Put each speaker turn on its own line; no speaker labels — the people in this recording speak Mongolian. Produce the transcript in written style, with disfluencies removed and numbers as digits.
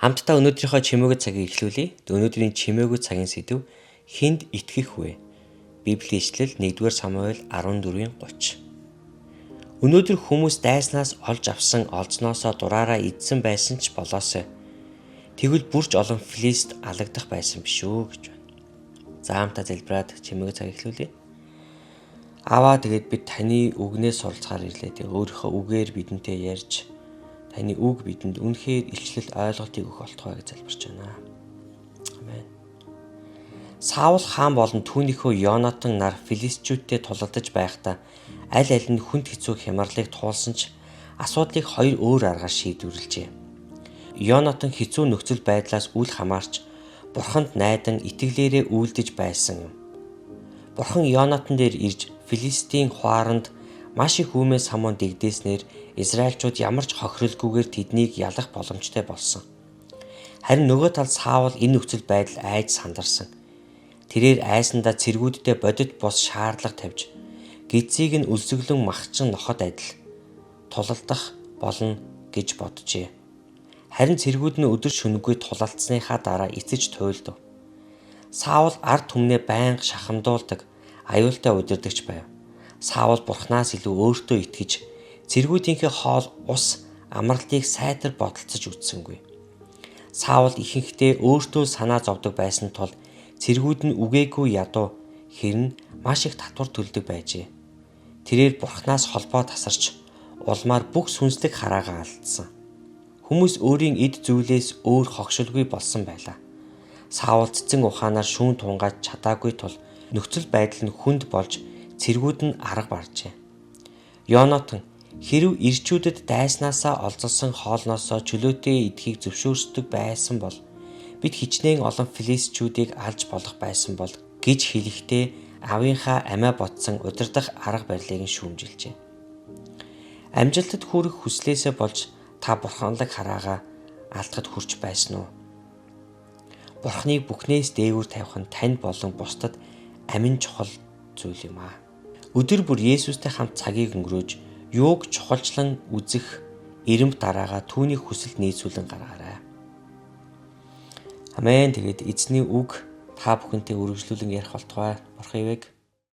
Хамтдаа өнөөдрийнхөө чимээгүй цагийг эхлүүлье. Өнөөдрийн чимээгүй цагийн сэдэв хүнд итгэх вэ? Библийн ишлэл 1-р Самуэль 14-ийн 30. Өнөөдөр хүмүүс дайснаас олж авсан олзноосоо дураараа идсэн байсан ч болоосой. Тэгвэл бүрч олон филист алагдах байсан биш үү гэж байна. За, хамтаа залбираад чимээгүй цаг эхлүүлье. Аваа, тэгээд бид таны үгнээс суралцахаар ирлээ. Тэгээ өөрийнхөө үгээр бидэнтэй ярьж, таны үг бидэнд үнэхээр илчлэл, ойлголтыг өгөх болтугай гэж залбирч байна. Амен. Саул хаан болон түүнийхөө Йонатан нар филистичүүдтэй тулалдаж байхдаа аль аль нь хүнд хэцүү хямралыг туулсан ч асуудлыг хоёр өөр аргаар шийдвэрлэжээ. Йонатан хэцүү нөхцөл байдлаас үл хамаарч, бурханд найдан итгэлээрээ үйлдэж байсан юм. Бурхан Йонатан дээр ирж, Филистийн хуаранд маш их үүмээ самуун дэгдээснээр Израильчууд ямар ч хохиролгүйгээр тэднийг ялах боломжтой болсон. Харин нөгөө талд Саул энэ нөхцөл байдал айж сандарсан. Тэрээр айсандаа цэргүүддээ бодит бус шаардлага тавьж, гидсийг нь өлсгөлөн махчин ноход адил тулалдах болно гэж боджээ. Харин цэргүүд нь өдөр шөнөгүй тулалдсаныхаа дараа эцэж туйлдав. Саул ард түмнээ байнга шахамдуулдаг аюултай удирдагч байв. Саул бурхнаас илүү өөртөө итгэж, цэргүүдийнхээ хоол ус амралтыг сайтар бодолцож үзсэнгүй. Саул ихэнхдээ өөртөө санаа зовдөг байсан тул цэргүүд нь үгээгүй ядуу хэрн маш их татвар төлдөг байжээ. Тэрээр бурхнаас холбоо тасарч, улмаар бүх сүнслэг хараагаа алдсан. Хүмүүс өөрийн эд зүйлээс өөр хогшилгүй болсон байлаа. Саул цэцэн ухаанаар шүүн тунгааж чадаагүй тул нөхцөл байдал нь хүнд болж, цэргүүд нь арга баржээ. Йонатан хэрв ирчүүдэд дайснаасаа олзолсон хоолноосоо чөлөөтэй идэхийг зөвшөөрсдөг байсан бол бид хичнээн олон филистичүүдийг алж болох байсан бол гэж хэлэхдээ авийнхаа амиа ботсон удирдах арга барилыг нь шүүмжилжээ. Амжилтад хүрэх хүслээсээ болж та бурханлаг хараагаа алдахад хүрч байсан уу? Бурхныг бүхнээс дээгүүр тавих нь танд болон бусдад амин чухал зүйл юм аа. Өдөр бүр Есүстэй хамт цагийг өнгөрөөж, юуг чухалчлан үзэх эрэмб дараагаа түүний хүсэлд нийцүүлэн гаргаарай. Амен. Тэгээд эзний үг та бүхэнтэй үргэлжлүүлэн ярих болтугай. Бурхан ивээг.